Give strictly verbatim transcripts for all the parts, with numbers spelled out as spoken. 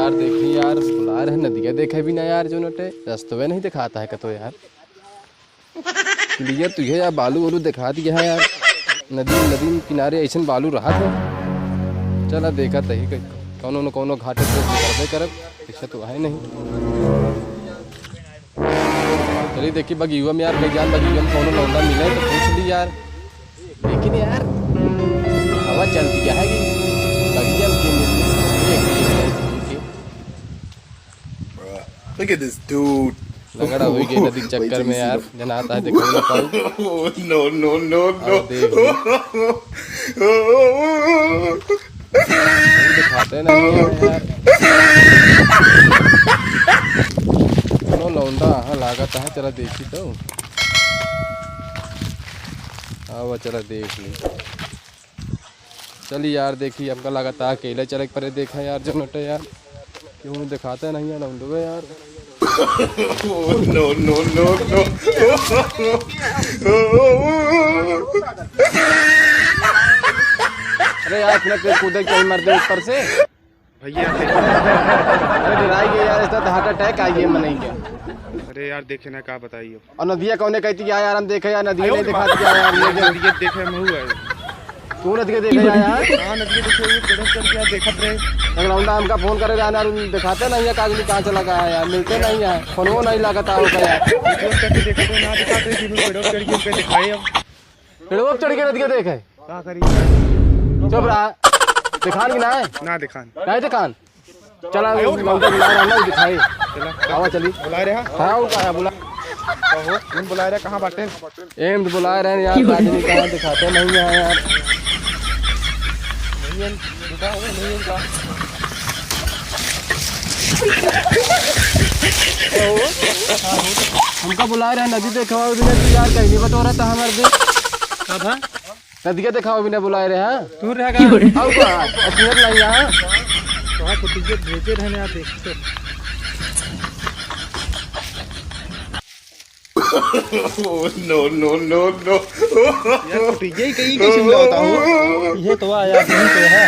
यार देखी यार, बुलाए रहे नदिया देखे भी ना यार, जो नटे रस्तवे नहीं दिखाता है कतो यार। क्लियर तो ये यार, बालू वालू दिखा दिया है यार, नदी, नदी किनारे ऐसन बालू रहा था। चला देखा तही कहीं कौनो न कौनो घाटे से निकलबे करब, ऐसा तो है नहीं। चलिए देखी बगियुआ में यार, कहीं जान बगियुआ में कौनो लौंडा मिले तो पूछ ली यार। लेकिन यार, हवा चल दिया है कि बगिया में के मिल, देख लिए घूम के। Look at this dude. झगड़ा हुई गई नदी के चक्कर में यार, जना आता है देखो ना पाऊ। No, no, no, no. अब देख ली। वो दिखाते नहीं है यार। कोनो लौंडा, हाँ, लागत है, चला देखी तो। आवा, चला देख ली। चल यार, देखी, हमका लागत है अकेले चले के परे, देखा यार, जो नटे यार। क्यों दिखाते नहीं है लौंडवे यार। No, no, no, no. अरे यार, इतना तेज कूदे कहीं मर दे ऊपर से। भैया, अरे डराई गए यार, इतना तो heart attack आ गया मनई के। अरे यार, देखे ना, का बताइए। और नदिया कौने कहती है यार, हम देखे यार, नदिया नहीं दिखाती है यार, ये जो नदिया देखे हम हुआ है। तू नदिया देखे यार, यार? हाँ, नदिया देखे, वो पेड़ों चढ़ के देखत रहे। एक लौंडा हमका फोन करे रहा यार, उन दिखाते नहीं है, कागली कहाँ चला गया है यार, मिलते नहीं है, फोनवो नहीं लागत है ओका यार। वीडियो करके देखत रहे, ना दिखाते, फिर पेड़ों चढ़ के उनके दिखाए हम। पेड़वा पे चढ़ के नदिया देखे? का करी? चुप रहा। दिखान कि नाहीं? ना दिखान। नाहीं दिखान? चला, आयो रे लौंडा बुला रहा ना, दिखाई। चला। आवा चली। बुला रहे हैं? हाँ, वो का है, बुला। कहो, कौन बुला रहे, कहाँ बाटे? एम तो बुला रहे हैं यार, राजनी कहाँ दिखाते नहीं है यार। नहीं है, रुका हो, नहीं है, रुका। हमका बुला रहे हैं, नदी देखवा बिना तू यार कहीं नहीं बटोरा था हमारे दिन। का था? नदिया देखावे बिना बुलाए रहे, हाँ? तू रह गया। और का? असलियत नहीं, हाँ? तोहार कुटिया भेजे रहने, आप देखते। No, no, no, no. यार, कुटिया ही कहीं कैसे मिला बताओ? ये तो आया, यही तो है।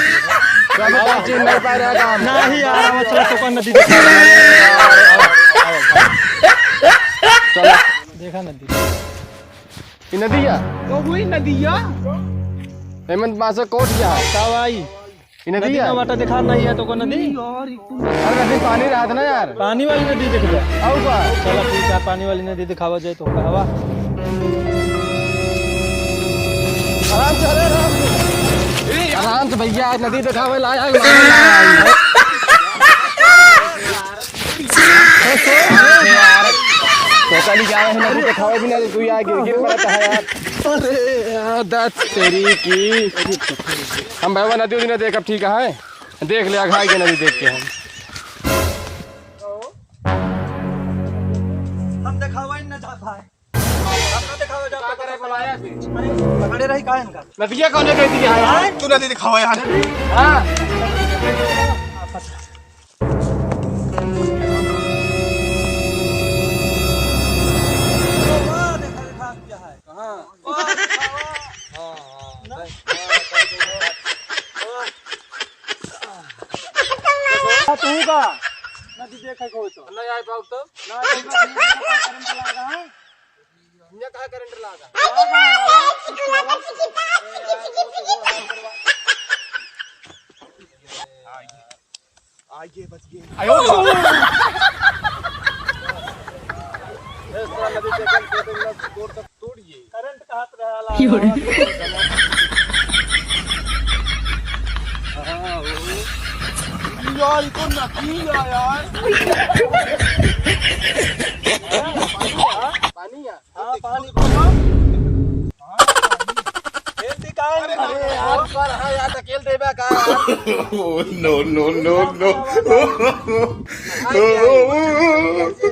क्या बताओ, चीन नहीं पा रहा काम? नहीं यार, अब चलो, तो कौन नदी दिखा रहा है? चलो। देखा नदी। ई नदिया? तो हुई नदिया। एमन बांसे कोट गया है। का भाई? ई नदी नदिया? ना बाटा दिखा नहीं है तो को नदी? अरे नदी पानी रहत ना यार। पानी वाली नदी दिख जाए। आऊ का? चलो ठीक है, पानी वाली नदी दिखावा जाए तो का हवा। आराम से, अरे आराम से। आराम से भैया, आज नदी दिखावे लाया है, मारे लाया है। यार, तो कल ही जावे है, नदी दिखावे भी ना, तू यहाँ गिर गिर पड़ता है यार। अरे यार, दस तेरी की। हम भैया नदी उदी ना देख, अब ठीक है, देख ले, अघाई के नदी देख के हम। हम दिखावा ही ना जाता है। हम ना दिखावा जाता है। अरे, पकड़े रही का इनका? नदिया कौन कहती है यार? तू नदी दिखावा यार। हाँ। तू का नदी देखे को तो ना आए पाओ तो ना देखा, नहीं देखा, करंट लगा है। हियाँ कहाँ करंट लागा? आइए, बच गए। आयो। ए, साला नदी देखल, देखल, तोड़ तक तोड़िए। करंट कहत रहा ला। हाँ, हो। यार, ई तो नदी है यार। पानी है। हाँ, पानी बोलो। हाँ, पानी। खेलती का है? अरे, अरे, यार, पर हाँ, यार, ढकेल देबा का यार? No, no, no, no. हाँ, क्या है?